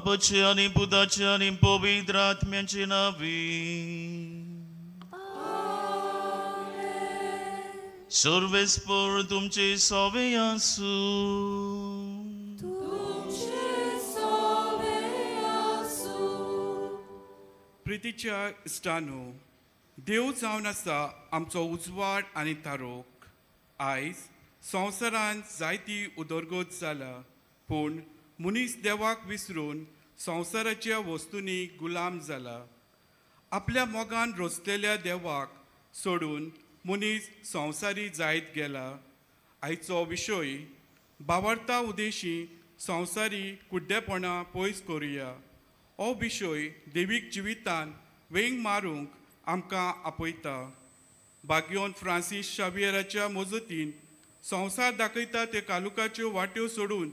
बापाचे आनी पुताचे आनी पवित्र आत्म्याचे नांवी. सर्वेस्पर तुमचे सवे आसूं. प्रितीच्या इश्टानो, देव जावन आसा आमचो उजवाड आनी तारोक. आयज संवसारांत जायती उदरगत जाला, पूण मनीस देवाक विसरून संवसाराच्या वस्तूंनी गुलाम जाला. आपल्या मोगान रचलेल्या देवाक सोडून मनीस संवसारी जायत गेला. आयचो विशय बावडता उदेशी संवसारी कुड्डेपणां पयस करुया. हो विशय देवीक जिवितान वेंग मारूंक आमकां आपयता. बाग्योन फ्रांसीस शावियराच्या मजतीन संवसार दाखयता ते कालुकाच्यो वाट्यो सोडून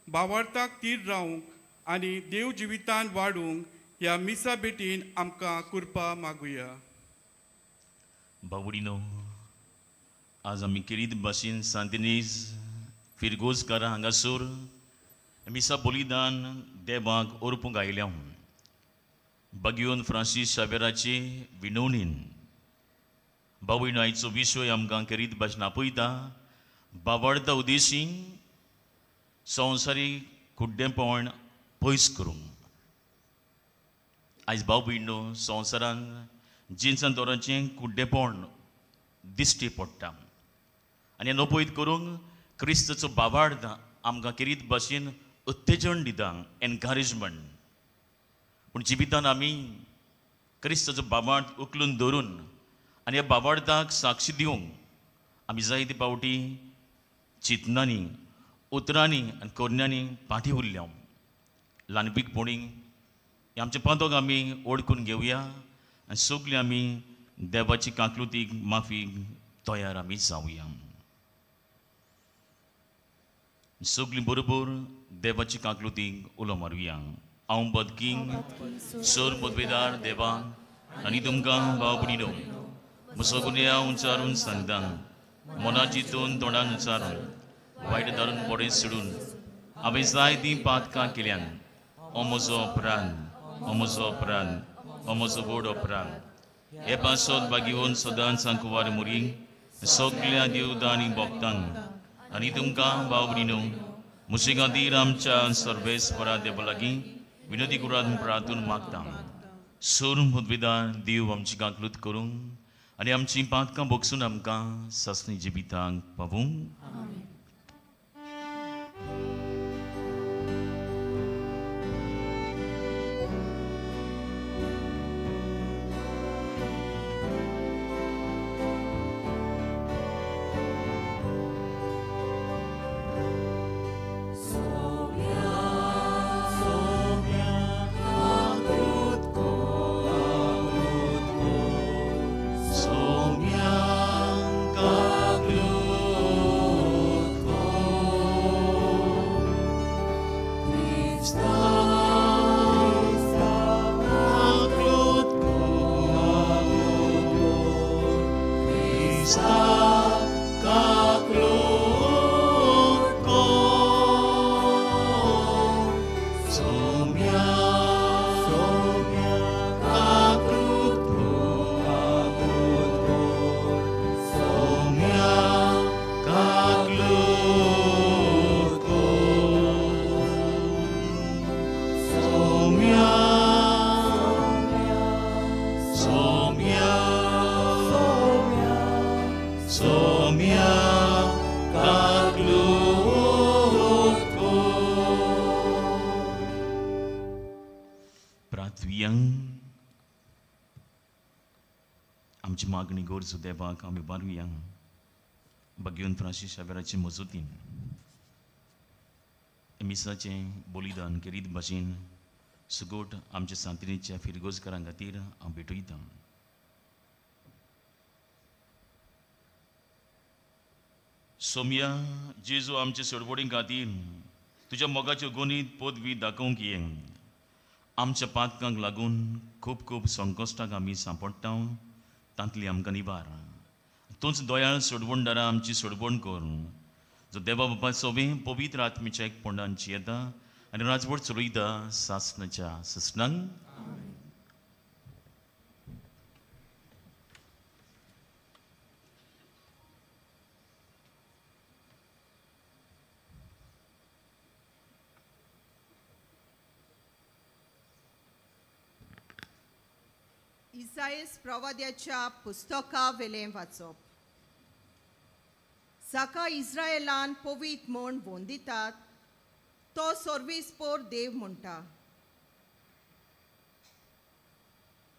बावडताक तीर रावंक आनी देव जिवितान वाडूंक ह्या मिसा भेटीन आमकां कृपा मागुया. बावडीनो, आज आमी केरीत भाशेन सांतिनीज फिरगोजकारां हांगासर मिसा बलिदान देवाक अर्पूंक आयल्या. बागियोन फ्रांसीस शावेराचे विनवणीन बावडीनो आयचो विशय आमकां केरीत भाशेन आपयता. बावडता उदेशी संवसारीक कुड्डेपण पयस करूंक. आयज भाव भयणो संवसारान जिनसान दवराचें कुड्डेपण दिश्टी पडटा आनी हें नपयत करूंक क्रिस्ताचो बाबार्थ आमकां केरीत भाशेन उत्तेजन दिता, एनकरेजमेंट. पूण जिवितान आमी क्रिस्ताचो बाबार्थ उखलून धरून आनी ह्या बाबार्थाक साक्षी दिवंक आमी जायते फावटी चिंतनांनी, उतरांनी आनी करण्यांनी फाटीं उरल्या. ल्हानपीकपणी हें आमचें पांतोक आमी ओळखून घेवया आनी सगळीं आमी देवाची काकलुतीक माफी तयार आमी जावया. सगळीं बरोबर देवाची काकलुतीक उलो मारुया. हांव बदकी सर पदवेदार देवा आनी तुमकां भाव भयणीनो म्हजो गुन्यांव उचारून सांगता. मनाची दोन तोंडान उचारून वायट धरून बरें सोडून हांवें जायतीं पातकां केल्यान. हो म्हजो अपराध, हो म्हजो अपराध, हो म्हजो व्हड अपराध. हे पासत बागेवन सदांच सांकुवार मुरी सगल्या देवता आनी भक्तांक आनी तुमकां भाव भयणीनो म्हजे खातीर आमच्या सर्वेस्परा देवा लागीं विनोदी कुरान प्रार्थून मागता. सोर मुदवेदार देव आमची काकलूत करूंक आनी आमची पातकां भोगसून आमकां सासणी जिवितांक पावूंक. आमची मागणी गरजो देवाक आमी बारुया. बागेवन फ्रांसीस शावेराचे मजतीन मिसाचें बलिदान केरीत भाशेन सुगोट आमच्या सांतिनीच्या फिरगोजकारां खातीर हांव भेटयतां. सोम्या जेजू आमचे सोडवडी खातीर तुज्या मोगाच्यो गणीत पदवी दाखोवंक ये. आमच्या पातकांक लागून खूब खूब संकश्टांक आमी सांपडटा, तांतली आमकां निवार. तूंच दयाळ सोडवणदारा आमची सोडवण कर, जो देवा बापा सोबे पवित्र आत्मीच्या एकपणांची येता आनी राजवट चलयता सासनाच्या ससनांक. इसाईस प्रवाद्याच्या पुस्तका वेलें वाचप. जाका इस्रायलान पवीत म्हूण वंदितात तो सर्वीसपोर देव म्हणटा.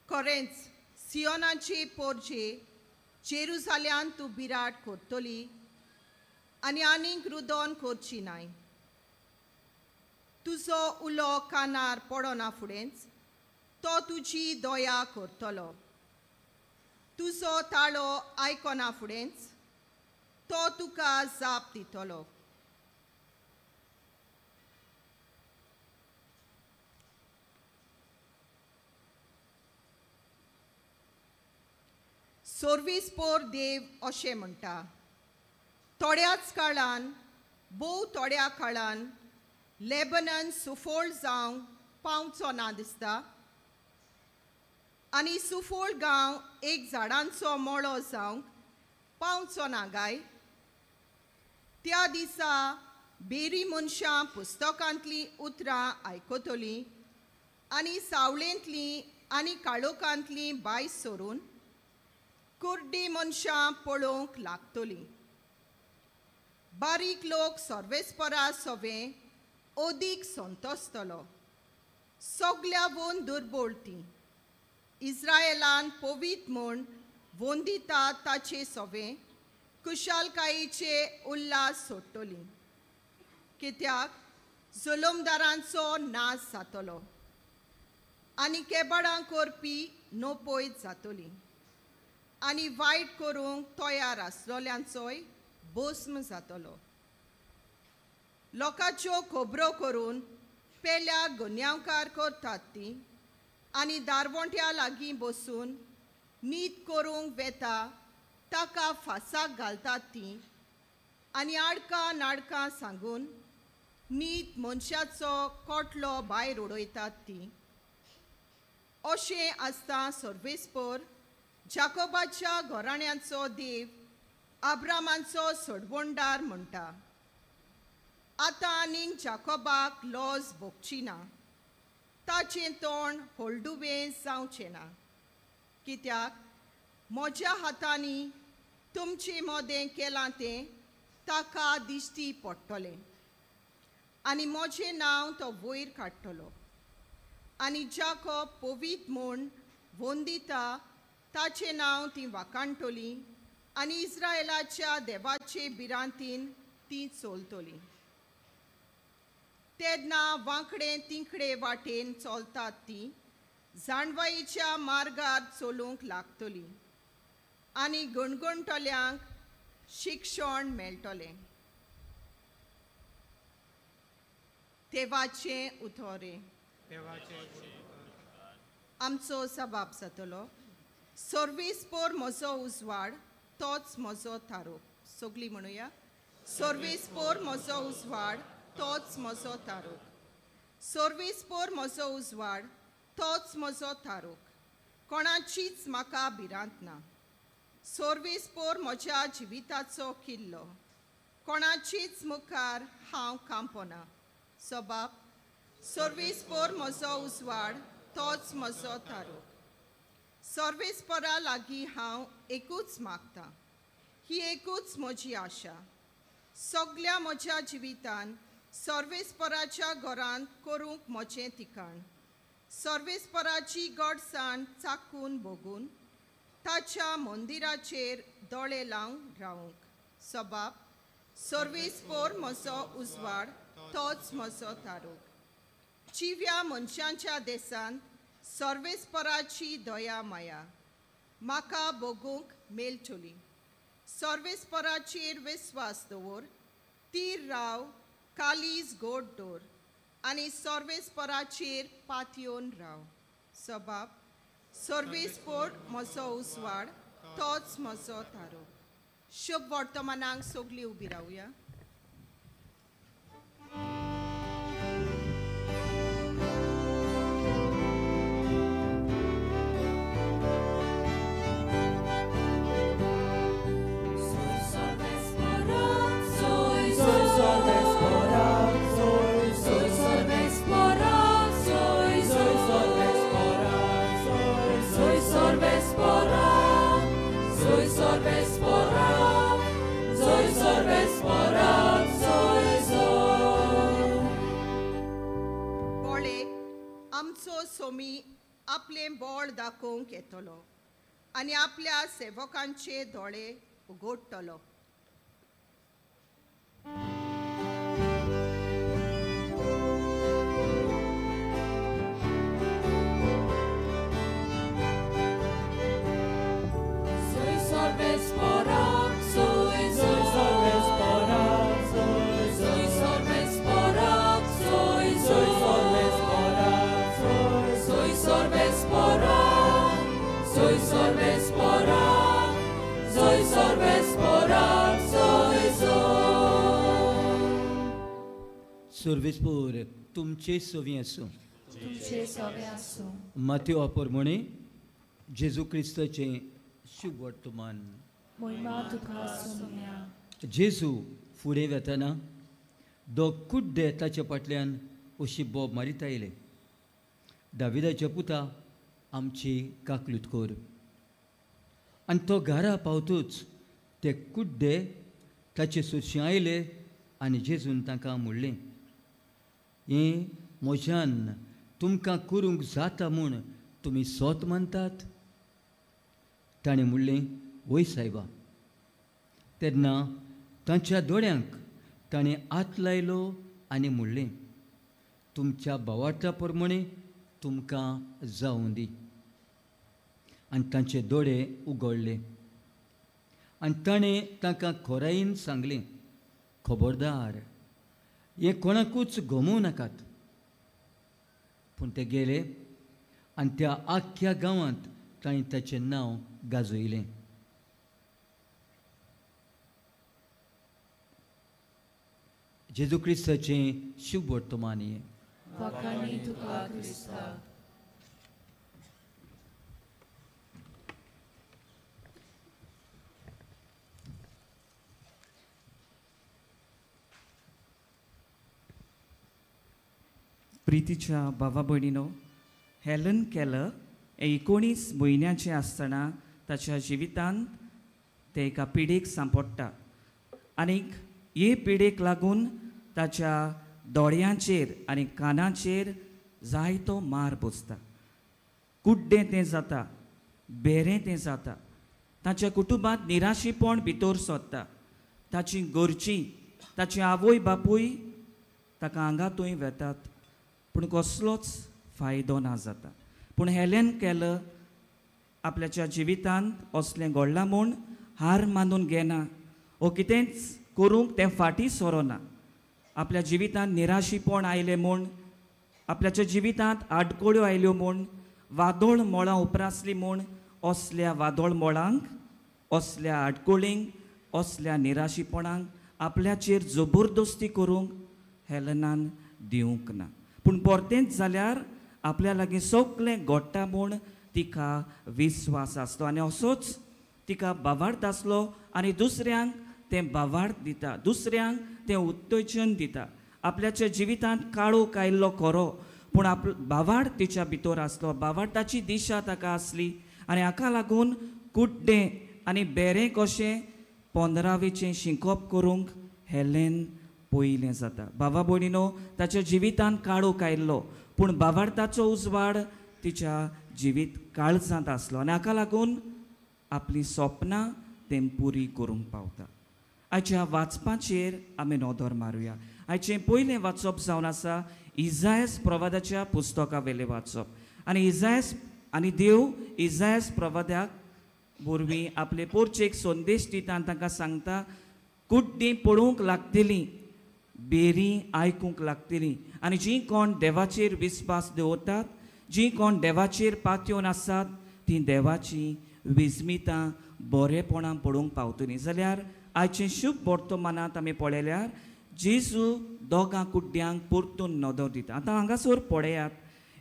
खरेंच सियोनाची पोरजे जेरुजाल्यान तूं बिराट करतली आनी आनीक रुदोन करची नाय. तुजो उलो कानार पडना फुडेंच तो तुजी दया करतलो. तुजो ताळो आयकना फुडेंच तो तुका जाप दितलो. सर्वीसपोर देव अशें म्हणटा, थोड्याच काळान भोव थोड्या काळान लेबनन सुफोळ जावंक पावचो ना दिसता आनी सुफोळ गांव एक झाडांचो मळो जावंक पावचो ना गाय. त्या दिसा बेरी मनशां पुस्तकांतलीं उतरां आयकतलीं आनी सावळेंतलीं आनी काळोखांतलीं बाय सोरून कुर्डी मनशां पळोवंक लागतलीं. बारीक लोक सर्वेस्परा सवे अदीक संतोसतलो. सगल्या वोन दुर्बळ ती इस्रायलान पवीत म्हूण वंदिता ताचे सवे कुशालकायेचे उल्हास सोडटली. कित्याक जुलमदारांचो नाश जातलो आनी केबाडां करपी नोपयत जातली आनी वायट करूंक तयार आसलेल्यांचोय भस्म जातलो. लोकांच्यो खबरो करून पेल्या गुन्यांवकार करतात ती आनी दारवंट्या लागीं बसून नीत करूंक वेता ताका फासाक घालतात ती आनी आडकां नाडकां सांगून नीत मनशाचो कोटलो भायर उडयतात ती. अशें आसता सर्वेस्पर जाकोबाच्या घराण्यांचो देव आब्रामांचो सोडवणदार म्हणटा. आतां आनीक जाकोबाक लॉज भोगची ना, ताचें तोंड हळडुवें जावचें ना. कित्याक म्हज्या हातांनी तुमचे मदें केलां तें ताका दिश्टी पडटलें आनी म्हजें नांव तो वयर काडटलो. आनी जाकोब पवीत म्हूण वंदिता ताचें नांव ती वाखाणटली आनी इस्रायलाच्या देवाचे भिरांतीन ती चलतली. तेन्ना वांकडे तिकडे वाटेन चलतात ती जाणवायेच्या मार्गार चलूंक लागतली आनी गणगणटल्यांक शिक्षण मेळटलें. देवाचें उतोरें आमचो सबाब जातलो. सर्वेस्पर म्हजो उजवाड तोच म्हजो थारो. सगळीं म्हणुया, सर्वेस्पर म्हजो उजवाड तोच म्हजो थारोक. सर्वेस्पर म्हजो उजवाड तोच म्हजो थारोक. कोणाचीच म्हाका भिरांत ना. सर्वेस्पर म्हज्या जिविताचो किल्लो. कोणाचीच मुखार हांव कांपना. सबाब सर्वेस्पर म्हजो उजवाड तोच म्हजो थारोक. सर्वेस्परा लागीं हांव एकूच मागता, ही एकूच म्हजी आशा. सगल्या म्हज्या जिवितान सर्वेस्पराच्या घरांत करूंक म्हजें ठिकाण. सर्वेस्पराची गोडसाण चाकून भोगून ताच्या मंदिराचेर दोळे लावन रावंक. सबाब सर्वेस्पर म्हजो उजवाड तोच म्हजो थारोक. जिव्या मनशांच्या देशांत सर्वेस्पराची दया माया म्हाका भोगूंक मेळटली. सर्वेस्पराचेर विस्वास दवर, तीर राव, कालीज गोड दवर आनी सर्वेस्पराचेर पातयेवन राव. सबाब सर्वेस्पर म्हजो उजवाड तोच म्हजो थारो. शुभ वर्तमानाक सगळीं उबी रावया. Zoy sorbes porak, zoy sorbes porak, zoy zoy. पोळे आमचो सोमी आपलें बोळ दाखोवंक येतलो आनी आपल्या सेवकांचे दोळे उगडटलो. Zoy sorbes porak, zoy zoy sorbes porak, zoy zoy sorbes porak, zoy zoy sorbes porak, zoy zoy sorbes porak, zoy sorbes porak, zoy sorbes porak, zoy zoy. Sarves पोर तुमचे सवी आसूं. तुमचे सवे आसूं. मातेव प्रमाणे जेजू क्रिस्ताचें शुभ वर्तमान. मोहिमा तुका सोम्या. जेजू फुडें वेतना दोग कुड्डे ताच्या फाटल्यान अशी बोब मारीत आयले, दाविदाच्या पुता आमची काकलूत कर. आनी तो घरा पावतूच ते कुड्डे ताचे सुरशी आयले आनी जेजून तांकां म्हणलें, हें म्हज्यान तुमकां करूंक जाता म्हूण तुमी सोत मानतात? ताणें म्हणलें, वय सायबा. तेन्ना तांच्या दोळ्यांक ताणें हात लायलो आनी म्हणलें, तुमच्या भावार्था प्रमाणें तुमकां जावं दी. आनी तांचे दोळे उगडले आनी ताणें तांकां खोरायेन सांगलें, खबरदार, हें कोणाकूच गमोवं नाकात. पूण ते गेले आनी त्या आख्ख्या गांवांत ताणें ताचें नांव गाजयलें. जेजू क्रिस्ताचें शुभ वर्तमान हें. वाखाणी तुका क्रिस्ता. प्रितीच्या भावा भयणीनो, हेलन केलर हे 19 म्हयन्याचें आसतना ताच्या जिवितांत तें एका पिडेक सांपडटा आनीक हे पिडेक लागून ताच्या दोळ्यांचेर आनी कानाचेर जायतो मार बसता. कुड्डें तें जाता, बेरें तें जाता. ताच्या कुटुंबांत निराशीपण भितर सरता. ताची घरचीं, ताची आवय बापूय ताका हांगा थंय वेतात, पूण कसलोच फायदो ना जाता. पूण हेलेन केलर आपल्याच्या जिवितांत असलें घडलां म्हूण हार मानून घेना ओ कितेंच करूंक तें फाटीं सरोना. आपल्या जिवितांत निराशीपण आयलें म्हूण, आपल्याच्या जिवितांत आडखळ्यो आयल्यो म्हूण, वादोळ मोळां उपरासलीं म्हूण असल्या वादोळ मोळांक, असल्या आडखळींक, असल्या निराशीपणांक आपल्याचेर जबरदस्ती करूंक हेलनान दिवंक ना. पूण परतेंच जाल्यार आपल्या लागीं सगळें घडटा म्हूण तिका विस्वास आसलो आनी असोच तिका भावार्थ आसलो आनी दुसऱ्यांक तें भावार्थ दिता, दुसऱ्यांक तें उत्तेजन दिता. आपल्याच्या जिवितांत काळोख आयिल्लो खरो, पूण आप भावार्थ तिच्या भितर आसलो, भावार्थाची दिशा ताका आसली आनी हाका लागून कुड्डें आनी बेरें कशें 15वेचें शिंकप करूंक हेलेन पयलें जाता. भावा भयणीनो, ताच्या जिवितांत काळोख आयिल्लो, पूण भावार्थाचो उजवाड तिच्या जिवीत काळजांत आसलो आनी हाका लागून आपलीं सपनां तें पुरी करूंक पावता. आयच्या वाचपाचेर आमी नदर मारुया. आयचें पयलें वाचप जावन आसा इजायस प्रवादाच्या पुस्तका वेलें वाचप. आनी इजायस आनी देव इजायस प्रवादाक वरवीं आपले पोरचेक संदेश दिता आनी तांकां सांगता, कुड्डीं पळोवंक लागतलीं, बेरीं आयकूंक लागतलीं आनी जीं कोण देवाचेर विस्वास दवरतात, जीं कोण देवाचेर पातयेवन आसात, तीं देवाचीं विस्मितां बरेपणां पळोवंक पावतलीं. जाल्यार आयचें शुभ वर्तमानांत आमी पळयल्यार जेजू दोगां कुड्ड्यांक परतून नदर दिता. आतां हांगासर पळयात,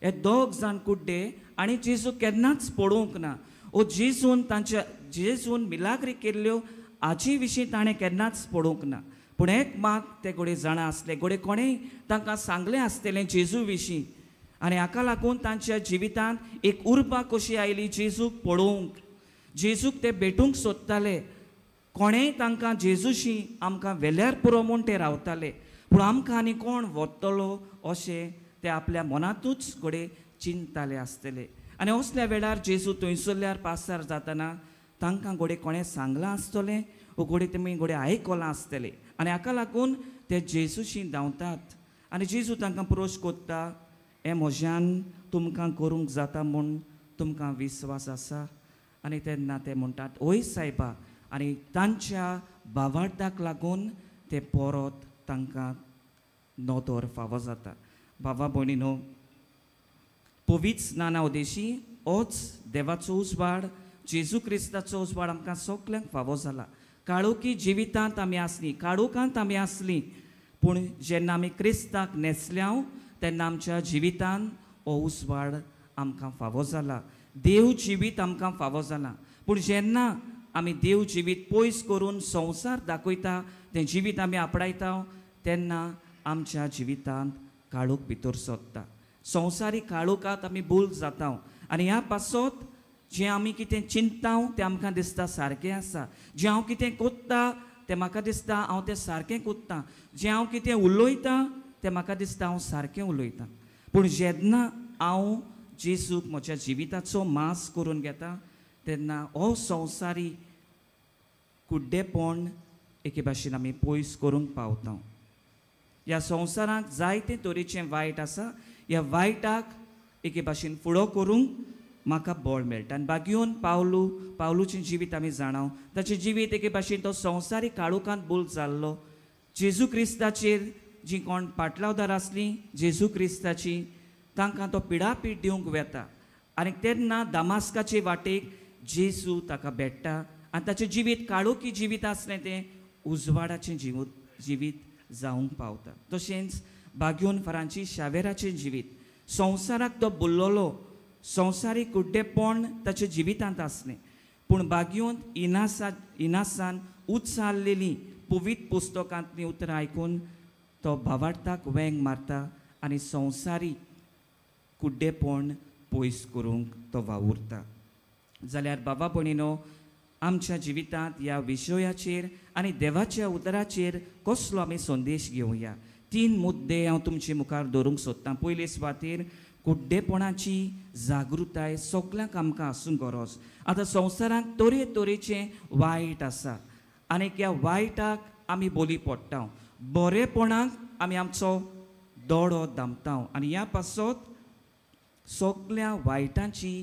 हे दोग जाण कुड्डे आनी जेजू केन्नाच पळोवंक ना. ओ जेजून तांच्या जेजून मिलाग्री केल्ल्यो हाचे विशीं ताणें केन्नाच पळोवंक ना. पूण एक मात ते घोडे जाणा आसले, घोडे कोणेय तांकां सांगलें आसतलें जेजू विशीं आनी हाका लागून तांच्या जिवितांत एक उर्बा कशी आयली जेजूक पळोवंक, जेजूक ते भेटूंक सोदताले. कोणेय तांकां जेजूशी आमकां वेल्यार पुरो म्हूण ते रावताले, पूण आमकां आनी कोण वतलो अशें ते आपल्या मनांतूच घडये चिंतताले आसतले. आनी असल्या वेळार जेजू थंयसरल्यार पासार जातना तांकां घडये कोणें सांगलां आसतलें वो घडये तुमी घडये आयकलां आसतलें आनी हाका लागून ते जेजूशी धांवतात. आनी जेजू तांकां प्रश्न कोत्ता, हें म्हज्यान तुमकां करूंक जाता म्हूण तुमकां विस्वास आसा? आनी तेन्ना ते म्हणटात, हय सायबा. आनी तांच्या भावार्थाक लागून ते परत तांकां नदर फावो जाता. भावा भयणीनो, पवित्र स्नाना उदेशी होच देवाचो उजवाड, जेजू क्रिस्ताचो उजवाड आमकां सगल्यांक फावो जाला. काळोखी जिवितांत आमी आसलीं, काळोखांत आमी आसलीं, पूण जेन्ना आमी क्रिस्ताक न्हेसल्याव तेन्ना आमच्या जिवितांत हो उजवाड आमकां फावो जाला. देव जिवीत आमकां फावो जाला. पूण जेन्ना आमी देव जिवीत पयस करून संवसार दाखयता, तें जिवीत आमी आपणायता, तेन्ना आमच्या जिवितांत काळोख भितर सोदता. संवसारीक काळोखांत आमी भूल जाता आनी ह्या पासत जें आमी कितें चिंतता तें आमकां दिसता सारकें आसा, जें हांव कितें कोत्ता तें म्हाका दिसता हांव तें सारकें कोत्ता, जें हांव कितें उलयतां तें म्हाका दिसता हांव सारकें उलयतां. पूण जेन्ना हांव जेजूक म्हज्या जिविताचो मास करून घेता तेन्ना हो संवसारी कुड्डेपण एके भाशेन आमी पयस करूंक पावता. ह्या संवसाराक जायते तरेचें वायट आसा, ह्या वायटाक एके भाशेन फुडो करूंक म्हाका बळ मेळटा. आनी बागयोन पावलूचें जिवीत आमी जाणाव, ताचें जिवीत एके भाशेन तो संवसारीक काळोखांत बोल जाल्लो. जेजू क्रिस्ताचेर जीं कोण पाटलावदार आसलीं जेजू क्रिस्ताची, तांकां तो पिडापीड दिवंक वेता आनी तेन्ना दामास्काचे वाटेक जेजू ताका भेट्टा आनी ताचें जिवीत काळोखी जिवीत आसलें तें उजवाडाचें जिवीत जावंक पावता. तशेंच बागयोन फ्रांसीस शावेराचें जिवीत, संवसाराक तो बुल्लोलो, संवसारीक कुड्डेपण ताच्या जिवितांत आसलें, पूण बागयोन इनासान उच्चारलेलीं पवित्र पुस्तकांतलीं उतरां आयकून तो भावार्थाक वेंग मारता आनी संवसारी कुड्डेपण पयस करूंक तो वावुरता. जाल्यार बाबा भयणीनो, आमच्या जिवितांत ह्या विशयाचेर आनी देवाच्या उतराचेर कसलो आमी संदेश घेवया? तीन मुद्दे हांव तुमचे मुखार दवरूंक सोदतां. पयले सुवातेर कुड्डेपणाची जागृताय सगल्यांक आमकां आसूंक गरज. आतां संवसारांत तरेतरेचें वायट आसा आनी ह्या वायटाक आमी बोली पडटा, बरेपणाक आमी आमचो दोडो दामता आनी ह्या पासत सगल्या वायटांची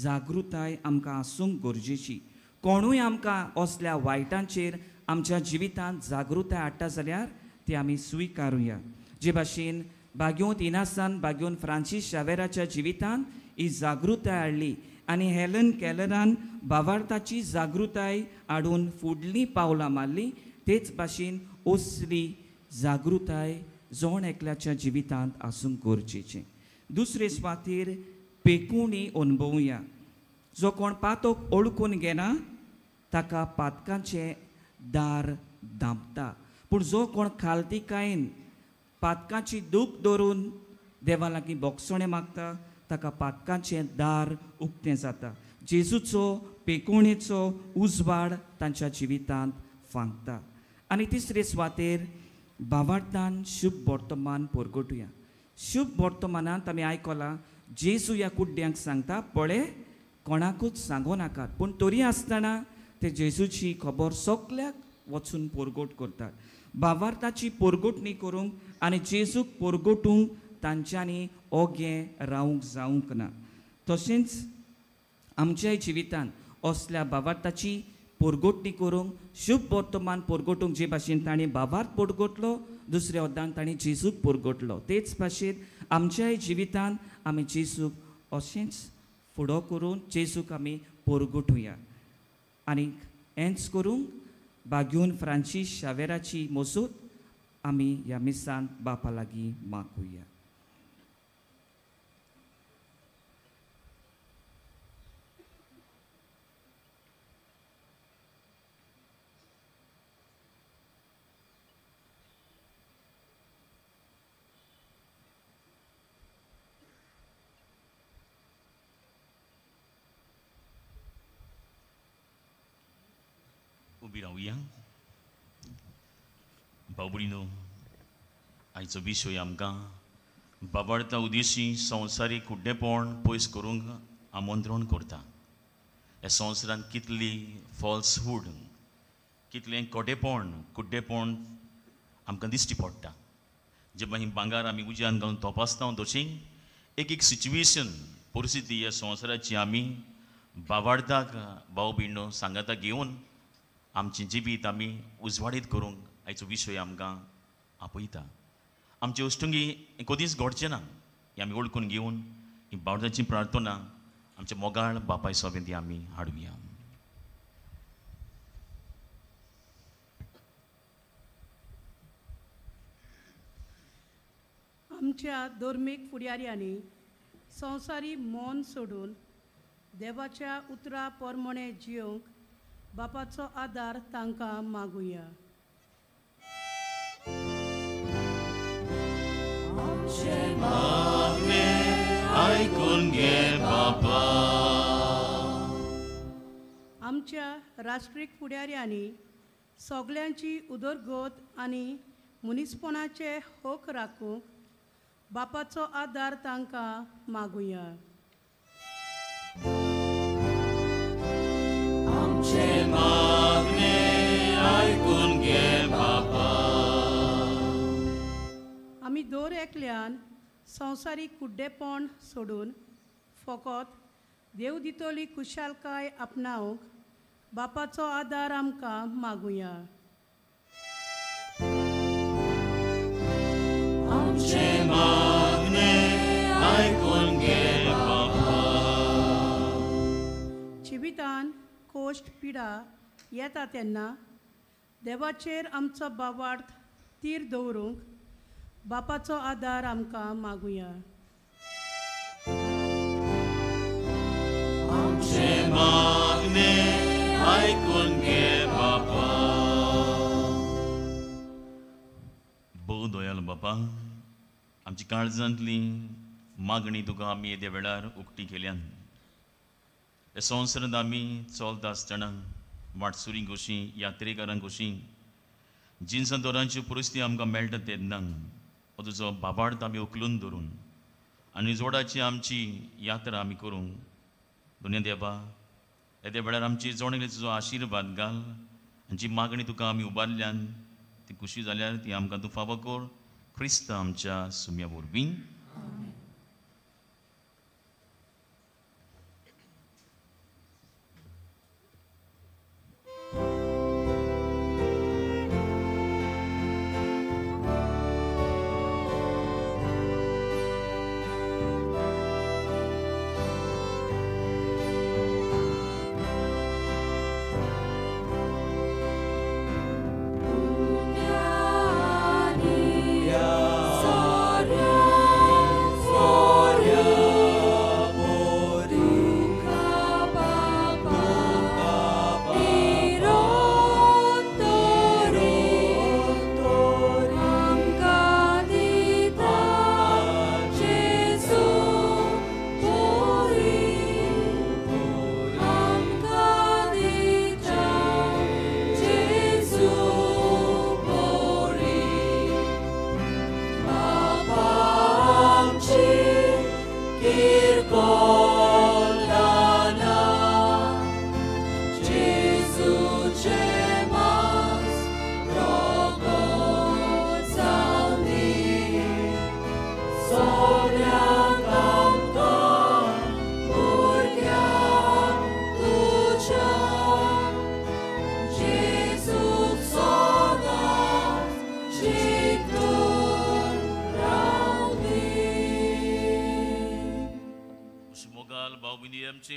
जागृताय आमकां आसूंक गरजेची. कोणूय आमकां असल्या वायटांचेर आमच्या जिवितांत जागृताय हाडटा जाल्यार ती आमी स्विकारुया. जे भाशेन बागयोन इनासान बागयोन फ्रांसीस शावेराच्या जिवितांत ही जागृताय हाडली आनी हेलन केलरान भावार्थाची जागृताय हाडून फुडलीं पावलां मारलीं, तेच भाशेन असली जागृताय जण एकल्याच्या जिवितांत आसूंक गरजेचें. दुसरे सुवातेर पेकुणी अणभवया. जो कोण पातक ओळखून घेना ताका पातकांचें दार धांपता, पूण जो कोण खालतिकायेन पातकांची दूख धरून देवा लागीं बोगसणें मागता ताका पातकांचें दार उक्तें जाता. जेजूचो पेकोणेचो उजवाड तांच्या जिवितांत फांकता. आनी तिसरे सुवातेर भावार्थान शुभ वर्तमान परगटुया. शुभ वर्तमानांत आमी आयकलां जेजू ह्या कुड्ड्यांक सांगता, पळय कोणाकूच सांगू नाकात, पूण तरी आसतना ते जेजूची खबर सगल्याक वचून परगट करतात. भावार्थाची परगटणी करूंक आनी जेजूक परगटूंक तांच्यांनी ओगें रावंक जावंक ना. तशेंच आमच्याय जिवितांत असल्या भावार्थाची परगटणी करूंक, शुभ वर्तमान परगटूंक जे भाशेन ताणें भावार्थ परगटलो, दुसऱ्या अर्दान ताणें जेजूक परगटलो, तेच भाशेन आमच्याय जिवितांत आमी जेजूक अशेंच फुडो करून जेजूक आमी परगटुया. आनी हेंच करूंक बागयोन फ्रांसीस शावेराची मजत आमी ह्या मिसांत बापा लागीं मागुया. उबी रावया. भाव भयणीनो, आयचो विशय आमकां बाबार्था उदेशी संवसारीक कुड्डेपण पयस करूंक आमंत्रण करता. ह्या संवसारांत कितली फॉल्सहूड, कितलें कोटेपण, कुड्डेपण आमकां दिश्टी पडटा. जेन्ना ही भांगर आमी उज्यान घालून तपासता तशी एक एक सिच्युएशन, परिस्थिती ह्या संवसाराची आमी बाबार्थाक भाव भयणो सांगाता घेवन आमचें जिवीत आमी उजवाडीत करूंक आयचो विशय आमकां आपयता. आमचे अश्टुंगी कदींच घडचें ना हें आमी वळखून घेवन ही बावडाची प्रार्थना आमच्या मोगाळ बापाय सोबें ती आमी हाडुया. आमच्या धर्मीक फुडाऱ्यांनी संवसारी मौन सोडून देवाच्या उतरा प्रमाणे जियोंक बापाचो आदार तांकां मागुया. आयकून घे बापा. आमच्या राष्ट्रीक फुडाऱ्यांनी सगल्यांची उदरगत आनी मनीसपणाचे हक राखूंक बापाचो आदार तांकां मागुया. आमचे मागणे आयकून घे बापा. आमी दर एकल्यान संवसारीक कुड्डेपण सोडून फकत देव दितली खुशालकाय आपणावंक बापाचो आदार आमकां मागुया. आमचे मागणे आयकून घे बापा. जिवितान कोश्ट पिडा येता तेन्ना देवाचेर आमचो बावार्थ तीर दवरूंक बापाचो आदार आमकां मागुया. आमचे मागणे आयकून घे बापा. भोव दयाल बापा, आमची काळजांतली मागणी तुका आमी येद्या वेळार उक्ती केल्यान. ह्या संवसारांत आमी चलता आसतना वाटसुरी कशी, यात्रेकारांक कशी जिनसां दरांच्यो परिस्थिती आमकां मेळटा तेन्ना हो तुजो बाबार्थ आमी उखलून धरून आनी जोडाची आमची यात्रा आमी करूंक दोनूय देवा येद्या वेळार आमची जोडणी तुजो आशिर्वाद घाल आनी जी मागणी तुका आमी उबारल्यान ती खुशी जाल्यार ती आमकां तूं फावो कर. क्रिस्त आमच्या सुम्या वरवीं.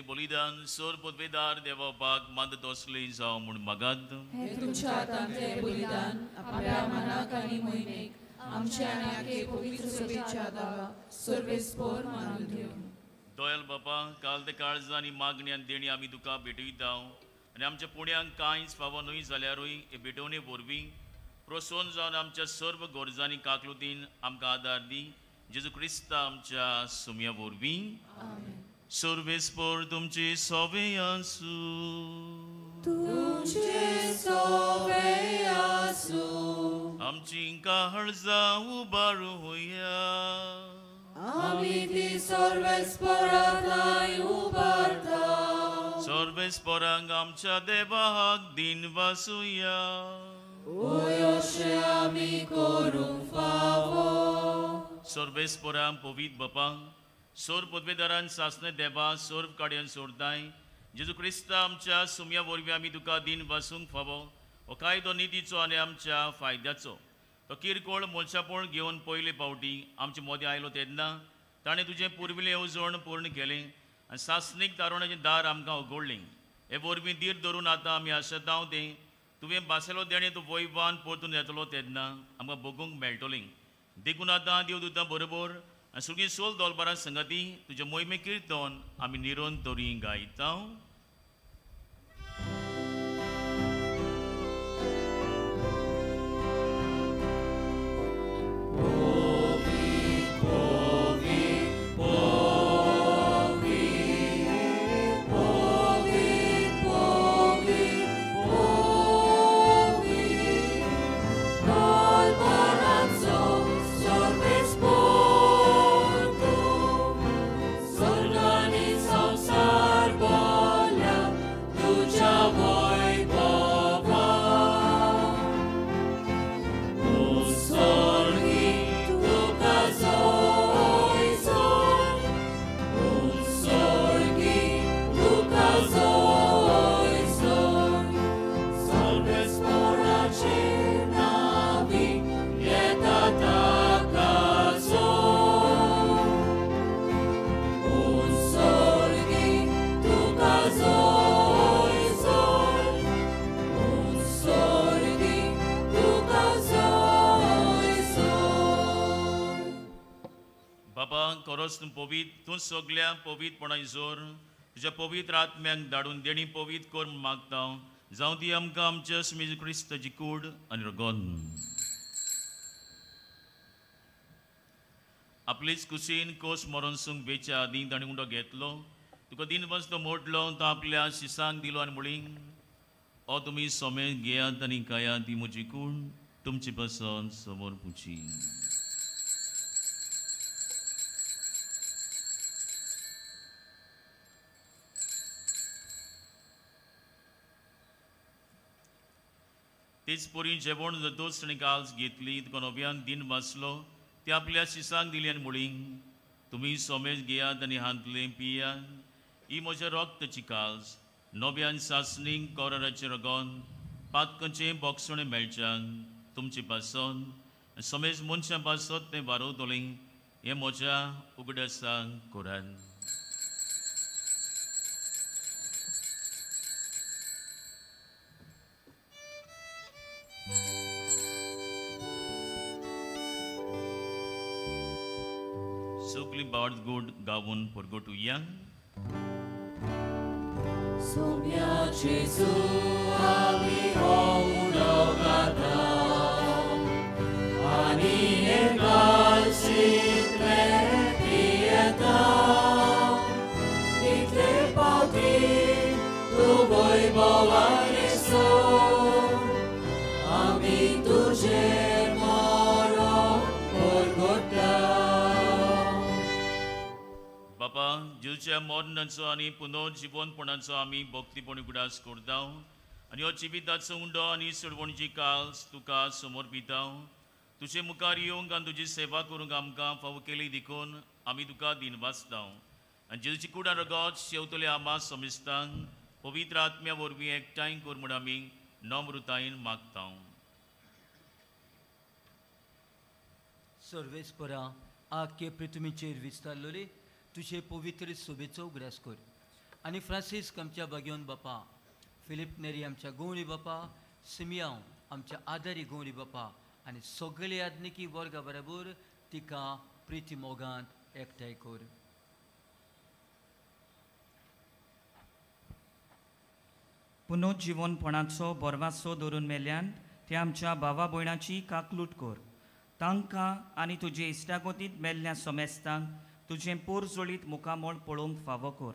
बलिदान सोर पदवेदार देवापाक मानत असले जावं म्हूण मागात. हें तुमच्या हातांतलें बलिदान आपल्या मनाक आनी मोहिमेक आमच्या आनी आखे पवित्र सभेच्या दावा सर्वेस्पोर मानून घेवं. दोयल बापा, काल ते काळजां आनी मागणी आनी देणी आमी तुका भेटयता आनी आमच्या पुण्यांक कांयच फावो न्हय जाल्यारूय हे भेटवणे वरवीं प्रोत्साहन जावन आमच्या सर्व गरजांनी काकलुतीन आमकां आदार दी. जेजू क्रिस्ता आमच्या सुम्या वरवीं. सर्वेस्पोर तुमचे सोबे आसूं. तुमचे सोबे. आमची काळजां उबारुया. आमी ती सर्वेस्पराथांय उबारता. सर्वेस्परांक आमच्या देवाक दिन वासुया. ओय अशें आमी करूंक फावो. सर्वेस्परांक पवित्र बापा सोर पदवेदारान सासणे देवा सोर काडयान सोडताय जेजू क्रिस्ता आमच्या सुमया वरवीं आमी तुका दिन वासूंक फावो. हो कायदो नितीचो आनी आमच्या फायद्याचो. तो किरकोळ मोलशापोळ घेवन पयले फावटी आमचे मदें आयलो तेन्ना ताणें तुजें पुर्विल्लें येवजण पूर्ण केलें आनी सासणीक तारुण्याचें दार आमकां उगडलें. हे वरवीं धीर धरून आतां आमी आशेतांव तें तुवें भाशेलो देणें तूं वैवान परतून येतलो तेन्ना आमकां भोगूंक मेळटलें. देखून आतां देवदूतां बरोबर आनी सुगी सोल दोलबारां संगती तुजें मोहिमे किर्तन आमी निरंतरी गायता. तूं पवित्र तूं सगल्या पवित्रपणान जोर तुज्या पवित्र आत्म्यांक धाडून देणी पवित्र कर म्हूण मागता. जावं ती आमकां आमच्या जेजू क्रिस्ताची कूड आनी रगत. आपलीच कुशीन कोस मरोन सूंक वेच्या आदीं ताणें उंडो घेतलो, तुका दिनवस तो मोडलो, तो आपल्या शिसांक दिलो आनी म्हणली, ओ तुमी सोमे घेयात आनी खायात, ती म्हजी कूड तुमचे पासून समोर पुची. तेच परी जेवण दोस ताणें काल्स घेतली, तुका नव्यान दिन वाचलो, ती आपल्या शिसांक दिली आनी म्हणली, तुमी सोमेज घेयात आनी हांतलें पियात, ही म्हज्या रक्ताची काल्स नव्यान सासणीक कोराराचें रगत पातकांचें बोगसणें मेळच्याक तुमचे पासत समेज मनशां पासत तें वारवतलें, हें म्हज्या उगडासाक करात. सगळी बाड गोड गावून परगटुया. सोम्या जेजू आमी हो उडो गाता आनी हे कालसींतले पियेता, इतले पावटी तूं वैभवान सोड आमी तुजें मरण परगटा. बापा, जेजूच्या मरणाचो आनी पुनर्जिवनपणाचो आमी भक्तीपणी उगडास करता आनी हो जिविताचो उंडो आनी सोडवणची काल्स तुका समर्पिता. तुजे मुखार येवंक आनी तुजी सेवा करूंक आमकां फावो केली देखून आमी तुका दिनवासता. आनी जेजूची कुडां रगत शेवतले आमा समेस्तांक पवित्र आत्म्या वरवीं एकठांय कर म्हूण आमी नम्रतायेन मागता. सर्वेस्परा आख्खे पृथ्वीचेर विस्तारलोले तुजे पवित्र सोबेचो उगडास कर आनी फ्रांसिस्क आमच्या बागेवन बापा, फिलीप नेरी आमच्या गवळी बापा, सिमियांव आमच्या आदारी गवळी बापा आनी सगळे आदनिकी वर्गा बरोबर तिका प्रिती मोगांत एकठांय कर. पुनर्जिवनपणाचो बोरवासो धरून मेल्यान ते आमच्या भावा भयणाची काकलूट कर. तांकां आनी तुजे इश्टागतींत मेल्ल्या सोमेस्तांक तुजें पोरजोळीत मुखामळ पळोवंक फावो कर.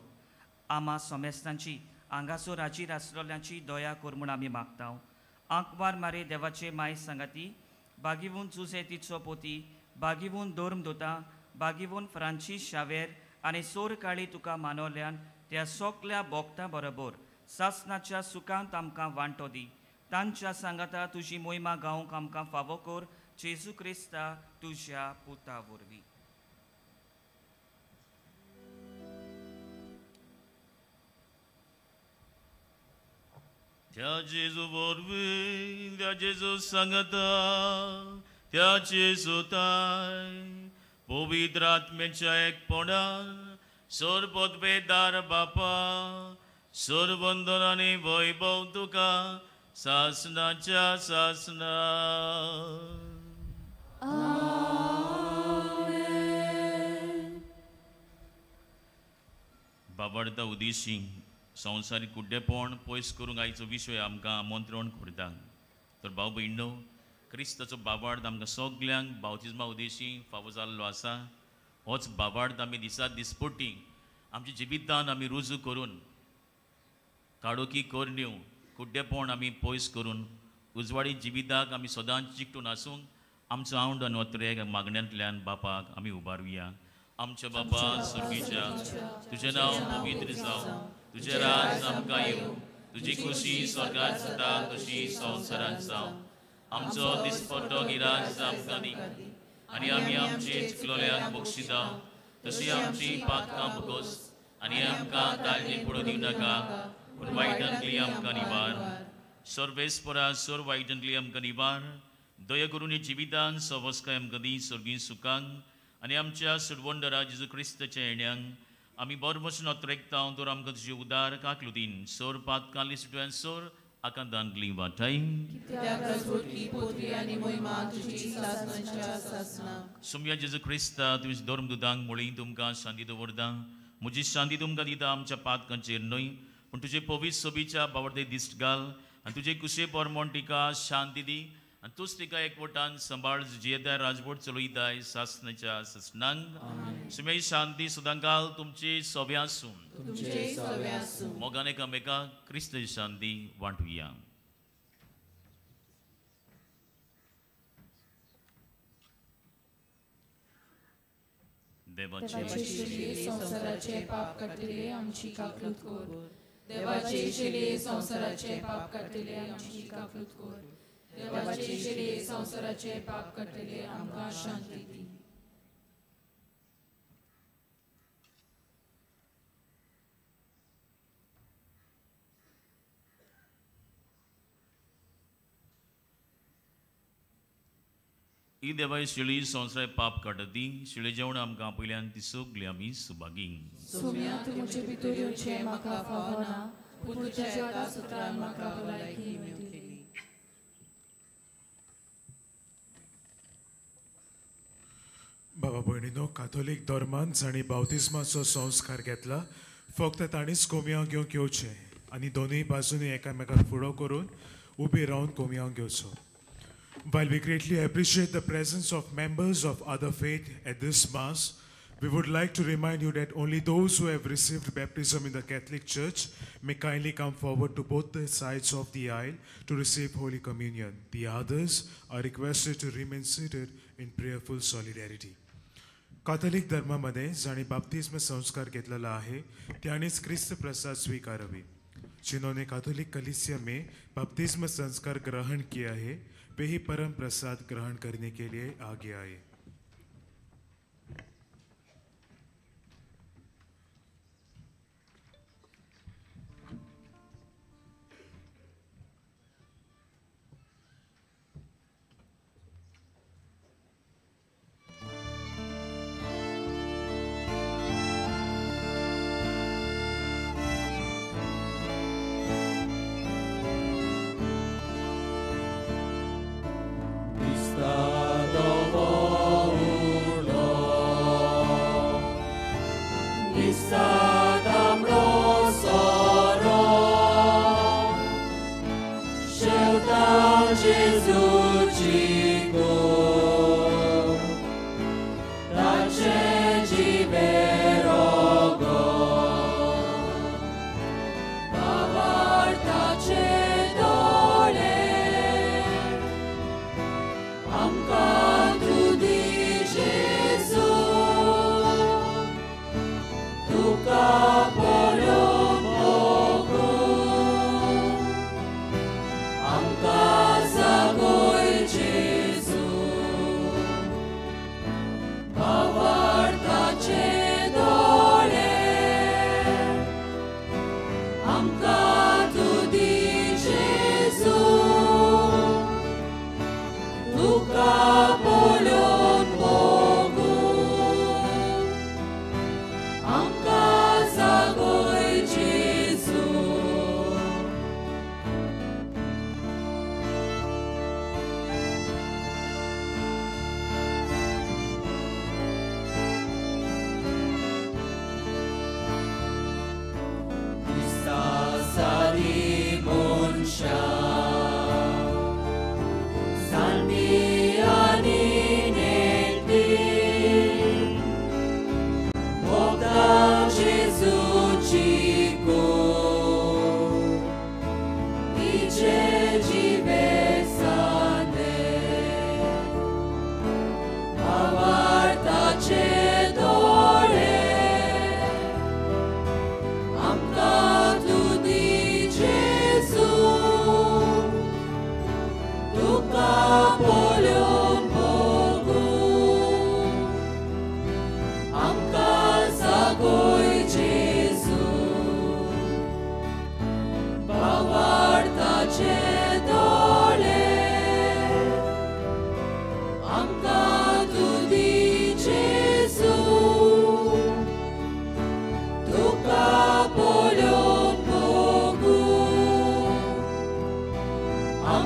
आमा सोमेस्तांची हांगासर हाजीर आसलेल्यांची दया कर म्हूण आमी मागता. आंकवार मारे देवाचे माय सांगाती बागीवून जुजे तिचो पोती, बागीवून धर्मदुता, बागीवून फ्रांसीस शावेर आनी सोर काळी तुका मानवल्यान त्या सोगल्या भोगता बरोबर सासनाच्या सुखांत आमकां वांटो दी. तांच्या सांगाता तुजी मोहिमा गावंक आमकां फावो कर, जेजू क्रिस्ता तुज्या पुता वरवीं. त्या जेजू वरवीं, त्या जेजू सांगता, त्या जेजू ताय पवित्र आत्म्याच्या एकपणान सर्वपदवेदार बापा, सर्वंदन आनी वैभव तुका सासनाच्या सासना. बाबार्ता उदेशी संवसारीक कुड्डेपण पयस करूंक आयचो विशय आमकां आमंत्रण करता. तर भाव भयणो, क्रिस्ताचो बाबार्थ आमकां सगल्यांक बावतिज्मा उदेशी फावो जाल्लो आसा. होच बाबार्थ आमी दिसा दिसपट्टी आमच्या जिवितान आमी रुजू करून काडोकी करण्यो कुड्डेपण आमी पयस करून उजवाडी जिविताक आमी सदांच चिकटून आसूंक आमचो आवड आनी अत्रेक मागण्यांतल्यान बापाक आमी उबारुया. आमच्या बापा सुर्गीच्या, तुजें नांव पवित्र जावं, तुजें राज आमकां येवं, तुजी खुशी स्वर्गांत जाता तशी संवसारांत जावं. आमचो दिसपट्टो गिराज आमकां दी आनी आमी आमचे चुकलोल्यांक बक्षिता तशी आमची पातकां भोगोस आनी आमकां ताळणी पडूं दिवं नाका, पूण वायटांतली आमकां निवार. सर्वेस्परा सर वायटांतली आमकां निवार. दया करून जिवितान सवस्काय आमकां दी सर्गीं सुखांक आनी आमच्या सुडवंडरा जेजू क्रिस्ताच्या येण्यांक आमी बरें वचून अत्रेकता तर आमकां तुजे उदार काकलुतीन सोर पातकाली सुटव्यान सोर आकांतांतली वाटाय. सुमया जेजू क्रिस्ता तुमी धर्मदुतांक मुळी तुमकां शांती दवरता, म्हजी शांती तुमकां दिता, आमच्या पातकांचेर न्हय पूण तुजे पवित्र सोबीच्या बावडे दिश्ट घाल आनी तुजे कुशे परमण तिका शांती दी आनी तूंच तिका एकवटान सांबाळ जियेताय राजवट चलयताय सासनाच्या सासनांक. सुमय शांती सदां घाल तुमची सोबे आसूं. मोगान एकामेकाक क्रिस्त शांती वांटुया. देवाचे संवसाराचे पाप काडटले आमची काकलूत कर. देवाचे शेले संवसाराचे पाप काडटले आमची काकलूत कर. देवाचे शेले संवसाराचे पाप काडटले आमकां शांती दी. ही देवाय शिळी संवसार पाप काडटी शिळी जेवण आमकां पयल्यान ती सगळी आमी सुभागी. सोम्या तूं म्हजे भितर येवचें म्हाका फावना, पूण तुज्या एका सुत्रान म्हाका भलायकी मेळटली. बाबा भयणीनो, काथोलीक धर्मान जांणी बावतिज्माचो संस्कार घेतला फक्त तांणीच कोमयांव घेवंक येवचें आनी दोनूय बाजूनी एकामेकाक फुडो करून उबी रावन कोमयांव घेवचो. While we greatly appreciate the presence of members of other faith at this Mass, we would like to remind you that only those who have received baptism in the Catholic Church may kindly come forward to both the sides of the aisle to receive Holy Communion. The others are requested to remain seated in prayerful solidarity. Catholic धर्मामध्ये जांणी बाप्तिस्म संस्कार घेतलेला आहे त्यांनीच क्रिस्त प्रसाद स्वीकारावे. जिन्होंने Catholic कलीसिया में बपतिस्म संस्कार ग्रहण किया है वे ही परम प्रसाद ग्रहण करने के लिए आगे आए. I'm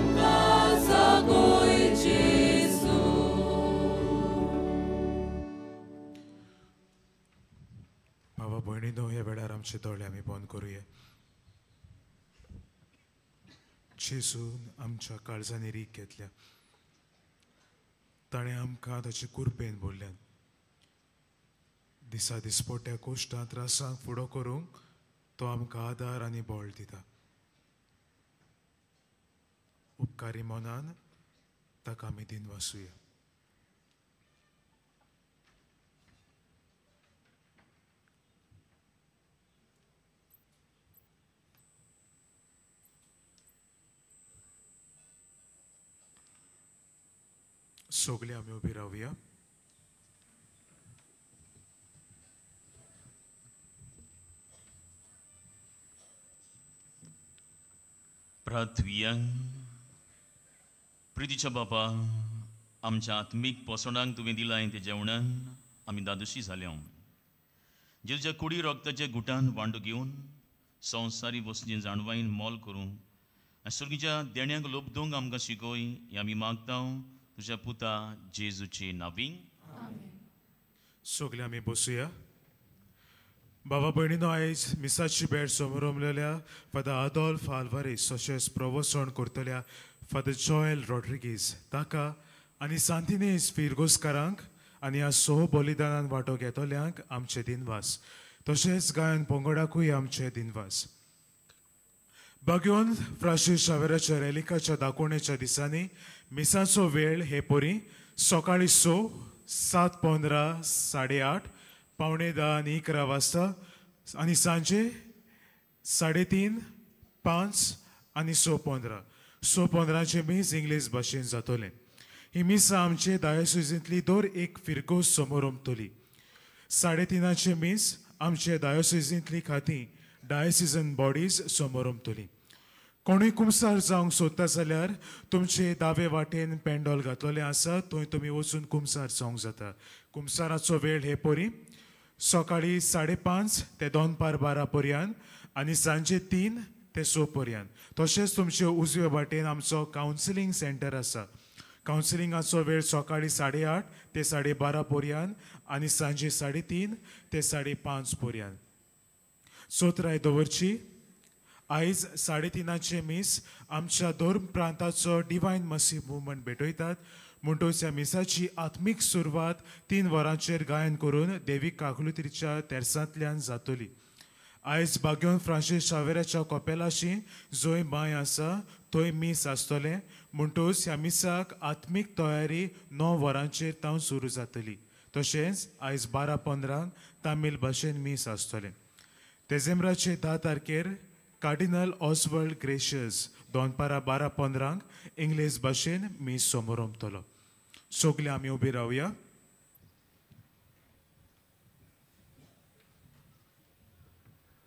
आमकां जागोय जेजू. भावा भयणीनो, ह्या वेळार आमचे दोळे आमी बंद करुया. जेजून आमच्या काळजांनी रीक घेतल्या. ताणें आमकां ताचे कुरपेन बोल्ल्यान दिसा दिसपोट्या कोश्टां त्रासांक फुडो करूंक तो आमकां आदार आनी बळ दिता. उपकारी मनान ताका आमी दिनवासुया. सगळे आमी उबी रावया. प्रार्थुया. प्रितीच्या बापा, आमच्या आत्मीक पोसणांक तुवें दिलां तें जेवणान आमी दादोशी जाल्या. जेजूच्या कुडी रोगताच्या गुटान वांटो घेवन संवसारी वस्तूंची जाणवायन मोल करूंक आनी सर्गीच्या देण्यांक लोबदूंक आमकां शिकय हें आमी मागता तुज्या पुता जेजूचे नांवी. सगळे आमी बसुया. बाबा भयणीनो, आयज मिसाची भेट समोरमलेल्या फादर आदोल्फ आल्वारीस तशेंच प्रवचन करतल्या फादर जॉयल रॉड्रिगीज ताका आनी सांतिनेज फिरगोस्कारांक आनी ह्या सो बलिदानान वांटो घेतल्यांक आमचे दिनवास. तशेंच गायन पंगडाकूय आमचे दिनवास. बाग्योन फ्रांसीस शावेराच्या रेलिकाच्या दाखोवणेच्या दिसांनी मिसाचो वेळ हे परी सकाळीं 6, 7:15, 8:30, 9:45 आनी 11 वाजता आनी सांजे 3:30, 5 आनी 6:15. 6:15 मीस इंग्लीश भाशेन जातलें. ही मिसां आमचे डायोसिजींतली दर एक फिरगोज समोर ओमतली. 3:30 मीस आमचे डायोसिजींतली खातीं डायोसिजन बॉडीज समोर ओमतली. कोणूय कुमसार जावंक सोदता जाल्यार तुमचे दावे वाटेन पेंडॉल घातलेलें आसा, थंय तुमी वचून कुमसार जावंक जाता. कुमसाराचो वेळ हे परी सकाळीं 5:30 ते दनपार 12 पर्यंत आनी सांजे 3 ते 6 पर्यंत. तशेंच तुमचे उजवे वाटेन आमचो कावन्सिलींग सेंटर आसा. कावन्सिलिंगाचो वेळ सकाळीं 8:30 ते 12:30 पर्यंत आनी सांजे 3:30 ते 5:30 पर्यंत. चौथराय दवरची. आयज 3:30 मीस आमच्या धर्म प्रांताचो डिवायन मसी मुवमेंट भेटयतात. म्हणटच ह्या मिसाची आत्मीक सुरवात 3 वरांचेर गायन करून देवी काकलुतीच्या तेर्सांतल्यान जातली. आयज बाग्योन फ्रांसीस शावेराच्या कपेलाशी जंय बांय आसा थंय मीस आसतलें. म्हणटच ह्या मिसाक आत्मीक तयारी 9 वरांचेर तावन सुरू जातली. तशेंच आयज 12:15 तामील भाशेन मीस आसतलें. देझेंब्राचे 10 तारखेर कार्डिनल ऑसवर्ल्ड ग्रेशियस दनपारां 12:15 इंग्लीश भाशेन मीस समोर ओमतलो. सगळे आमी उबी रावया.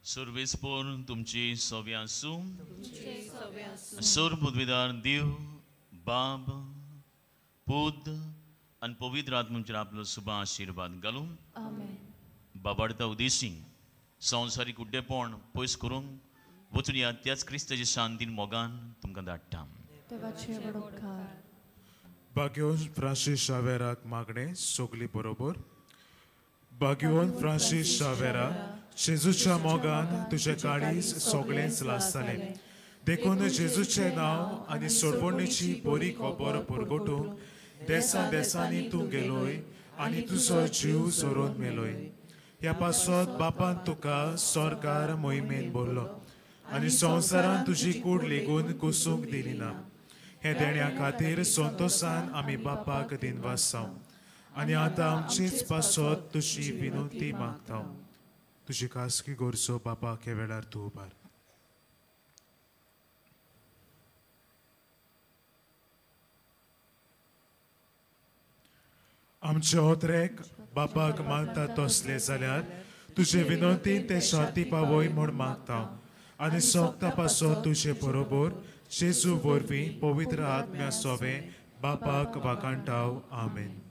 सर्वेस्पोर तुमची सवे आसूं. सर बुदवेदार देव बाब पूत आनी पवित्र आत्म्याचेर आपलो सुबा आशिर्वाद घालूं. बाबाडता उदेशी संवसारीक कुड्डेपण पयस करूंक वचून ह्या त्याच क्रिस्ताच्या शांतीन मोगान तुमकां धाडटा. बाग्योन फ्रांसीस शावेराक मागणें सगली बरोबर. बाग्योन फ्रांसीस शावेरा, जेजूच्या मोगान तुजें काळीज सगळेंच लासतालें. देखून जेजूचें नांव आनी सोडवणेची बरी खबर परगटूंक देसा देसांनी तूं गेलोय आनी तुजो जीव सोरोवन मेलोय. ह्या पासत बापान तुका सरकार मोहिमेन भरलो आनी संवसारान तुजी कूड लेगून कुसूंक दिली ना. हे देण्या खातीर संतोसान आमी बापाक दिनवासाव आनी आतां आमचेच पासत तुजी विनंती मागता. तुजी खासगी गरजो बापाक ह्या वेळार तूं उबार. आमचे ओत्रेक बापाक मानता तसले जाल्यार तुजे विनंतीन ते शांती पावय म्हूण मागता आनी सोगता पासत तुजे बरोबर जेजू वरवीं पवित्र आत्म्या सोवे बापाक वाकांटाव. आमेन.